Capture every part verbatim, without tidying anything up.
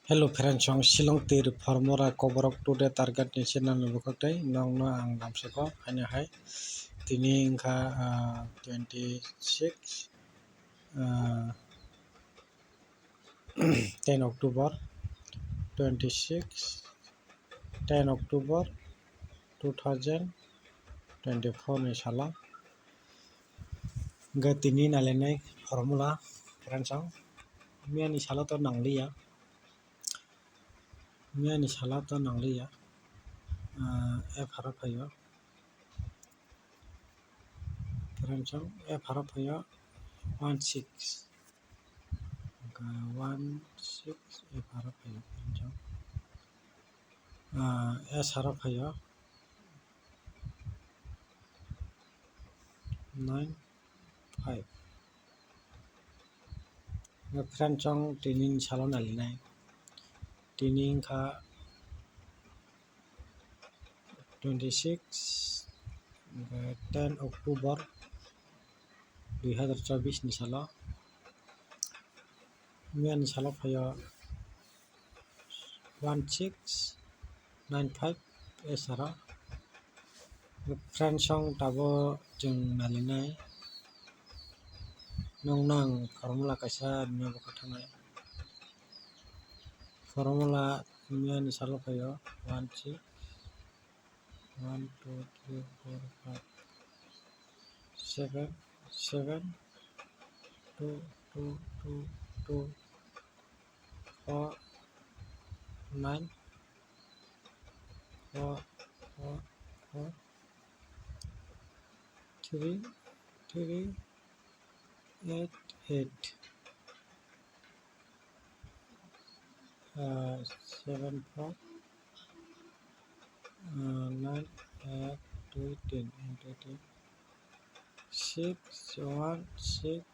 Hello friends, ang Shillong tir formula koborok today target ni channel ni bukhuk tei nokno ang lamsoko haino hai tini wngkha, ah, twenty six, ah, ten October, twenty six, ten October two thousand twenty four ni salo. Hingke tini nailainai formula, friends, ang miyani salo to nangliya, miyani salo to nangliya, ah, F R O phaio, friends, ang F R O phaio one six, hingke one six F R O phaio, friends, ang, ah, S R O phaio nine five. Friends, ang tini ni salo nailainai. Tini wngkha twenty six, ten October dui hazar chobbish ni salo. Miyani salo phaio one six nine five S R O. Friends, ang tabuk chwng nailainai. Nokno ang formula kaisa rwna bwkha thangnai. Formula miyani salo phaio one six, one two three four five seven, seven two two two two four nine four four four three three eight eight, ah, seven four, ah, nine, ek, dui, tin, ek, dui, tin, six, one, six,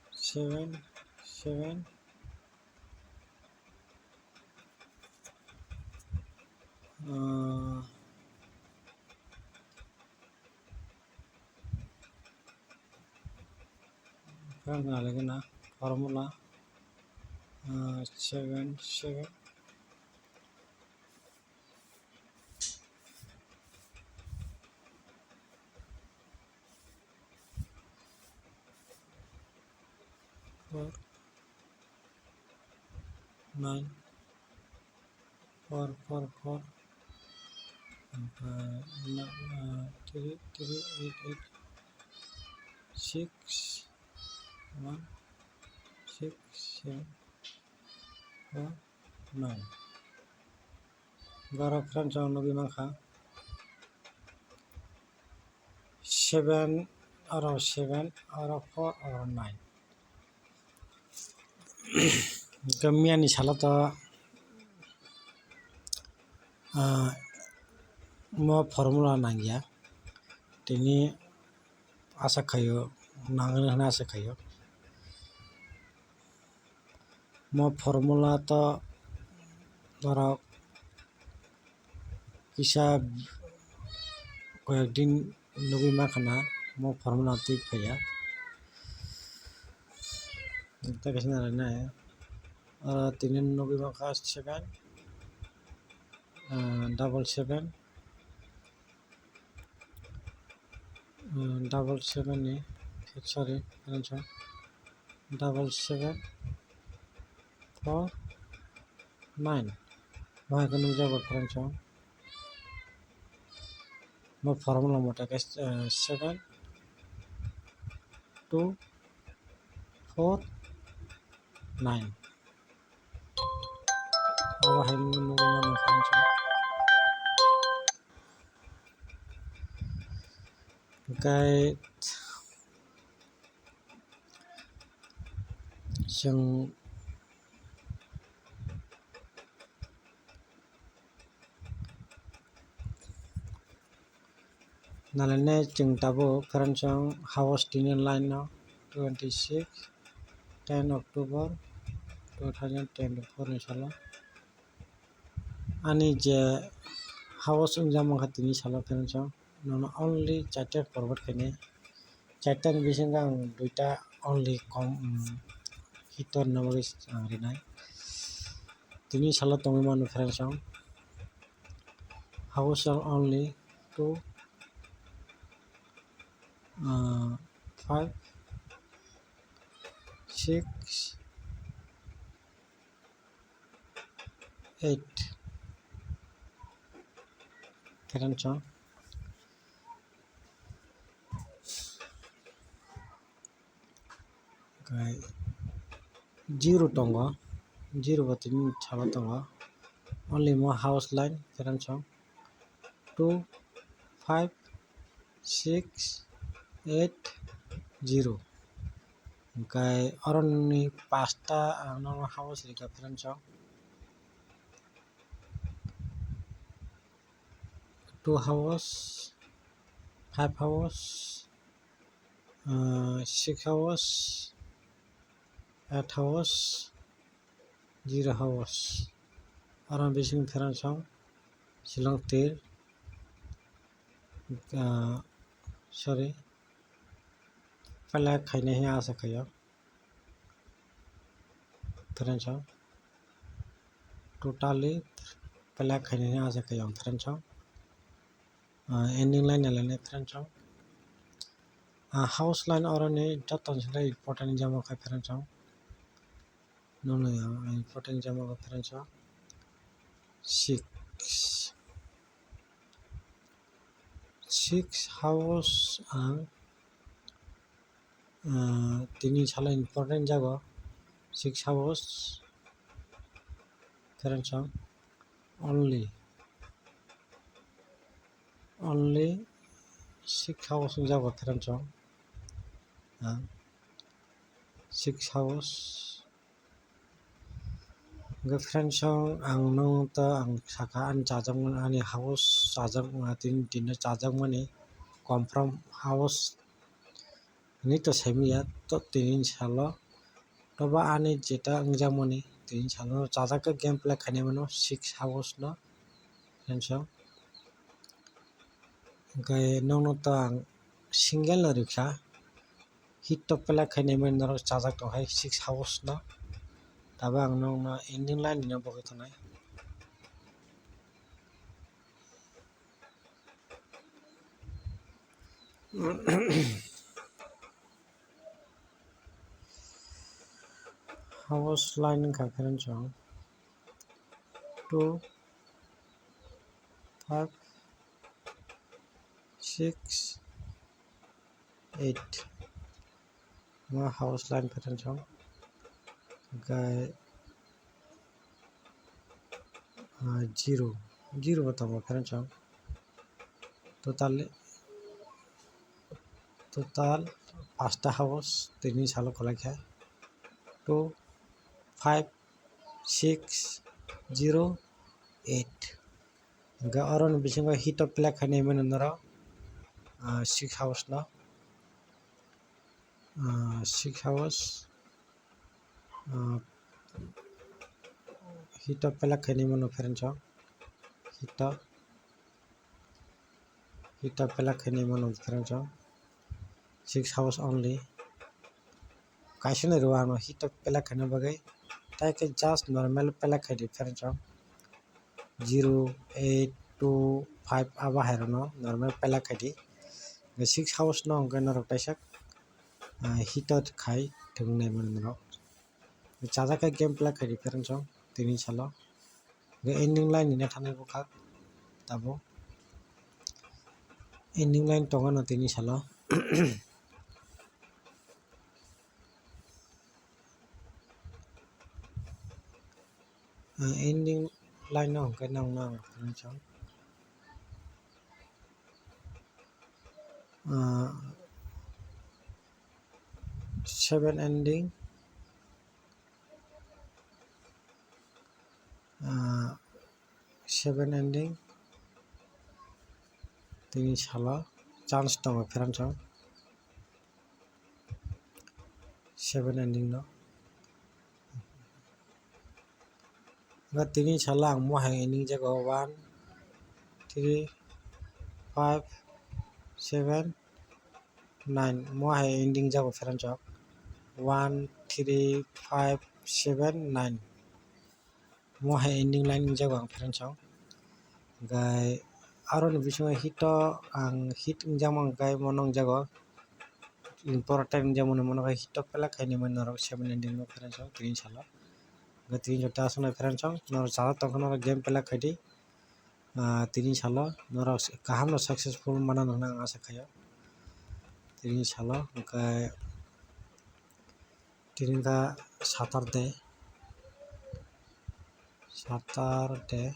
seven, seven, ah, Friends, nailaigwna formula, ah, seven seven. Four nine four four four, omprai, ah, three three eight eight six one six seven four nine. Borok friends, ang nugwi mankha seven, oro seven, oro four, oro nine. Hingke miyani salo to, ah, mo formula nangya, tini asa khaio, nangani hwnwi asa khaio. Mo formula to norok kisa koyek din nugwi mankha na, mo formula twi phaiya. Tei kaisa nailainai, oro tini nugwi mankha seven, ah, double seven, ah, double seven ni, sorry, double seven four nine. Bo hai khe nukjago friends, o. Bo formula mota khe, eh, seven two four nine. Abo hai nukwi mano friends, o. Hingke chwng nalainai chwng tabuk friends, o house tini line o twenty six ten October two thousand twenty four ni salo. Ani je house wngjak mankha tini salo friends, o nono only charta forward khainai, charta ni bisingo ang duita only kom, um, hit rwna bagwi ang rinai. tini salo tongwi mano friends, ang house are only two, uh, five, six, eight friends, ang. Oke, zero tongo, zero bo tini salo tongo, only mo house line friends, ang two, five, six, eight, zero. Oke, oroni pasta ang nono house rika friends, ang. Two house, five house, uh, six house, eight house, zero house. Oro bising friends, ang Shillong tir, uh, sorry, pala khaina he asa khayo. Friends, ang totally pala khaina he asa khayo friends, ang. Ah, ending line nalai nai friends, ang. Ah, house line oroni joto ni sale important jamo kha friends, ang. Nono yang important jamo kha friends, ang. Six. Six house ang, ah, tini salo important jago. Six house friends, ang. Only, only six house ni jago friends, ang. Ah, six house. Hwnkhe friends, ang nokno to ang sakha ani chajakmani, ani house chajakmani, tini, tini chajakmani confirm house hinwi to saimanya to tini salo. To ba ani jeta wngjakmani tini salo chajak khe game play khainai mano six house no friends, ang. Hwnkhe nokno to ang single no rikha. Hit to play khainai mani norok chajak tong hai six house no. Tabuk ang nokno ending line no bogwi tongnai. House line wngkha friends, ang two, five, six, eight. Mo house line friends, ang. Hwnkhe, ah, zero, zero bo tongo friends, ang. Total, total pasta house tini salo kwlai kha. Two, five, six, zero, eight. Hwnkhe oroni bisingo hit to play khainai mano norok, ah, six house no, ah, six house, ah, hit to play khainai mano friends, ang. Hit to, hit to play khainai mano friends, ang. Six house only. Kaisa nai rw ano hit to play khaina bagwi, tai khe just normal play khai di friends, ang. Zero, eight, two, five abo hai rwno normal play khai di. Six house no hwnkhe norok kaisa, ah, hit to khai thwng nai mano norok. Chajak khe game play khai di friends, ang, tini salo. Hwnkhe ending line ni thani bwkha tabuk. Ending line tongo no tini salo. Ang ending line no hwnkhe nang nang friends, ang. Ah, seven ending. Ah, seven ending. Tini salo chance tongo friends, ang. Seven ending no. Hwnkhe tini salo ang mohai ending jago one, three, five, seven, nine. Mohai ending jago friends, ang. One, three, five, seven, nine. mo hai ending line wngjago ang friends song. Hwnkhe aroni bisingo hit o ang hit wngjakma hwnkhe mo nongjago important wngjakmani, mono khe hit o play khainwi mano norok seven ending no friends song tini salo. Hwnkhe tini jota aswk nai friends song norok chajak tongkha norok game play khaidi. Ah, tini salo norok kaham no successful mana hwnwi ang asa khaio. Tini salo hwnkhe tini wngkha Saturday, Saturday,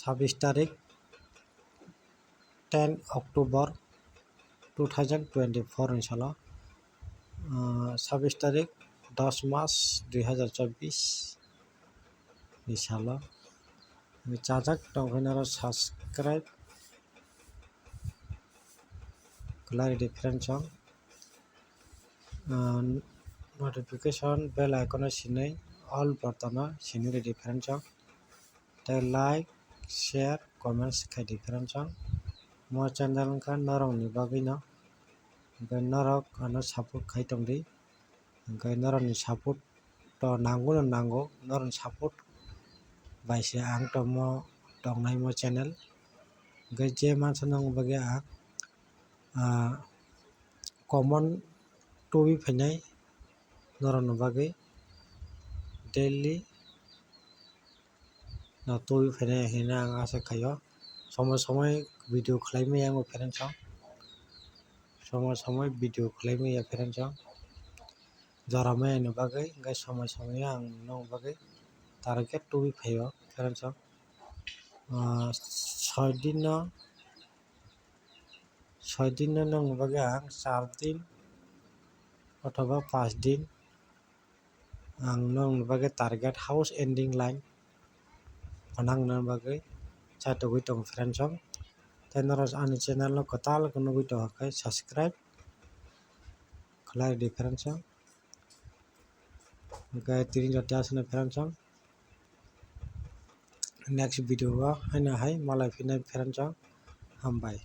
sabbish tarik, ten October two thousand twenty-four ni salo, ah, sabbish tarik, dos mas dui hazar chobbish ni salo. Chajak tongkhe noro subscribe khlai rwdi friends song. Ah, notification bell icon o sinwi all button o sinwi rwdi friends song. Tei like, share, comments khaidi friends song. Mo channel wngkha norokni bagwino. Hwnkhe norok ano support khai tongdi. Hwnkhe norokni support to nango no nango, norokni support bai se ang tongmo, tongnai mo channel. Hwnkhe je mansa nang bagwi ang, ah, common tubui phainai norokni bagwi daily no tubui phainai hinwi ang asa khaio. Somoi somoi video khlai maya ang bo friends song, somoi somoi video khlai maya friends song. Jora maya ni bagwi, hwnkhe somoi somoi ang nokni bagwi target tubui phaio friends song. Ah, soi din no, soi din no nokni bagwi ang char din othoba panch din ang nokni bagwi target house ending line phanangna bagwi chatugwi tongo friends song. Tei norok ani channel no kwtal khe nugwi tongkha khe subscribe khlai rwdi friends song. Hwnkhe tini jota aswk nai friends song. Next video o haino hai malai phinai friends song. Hambai.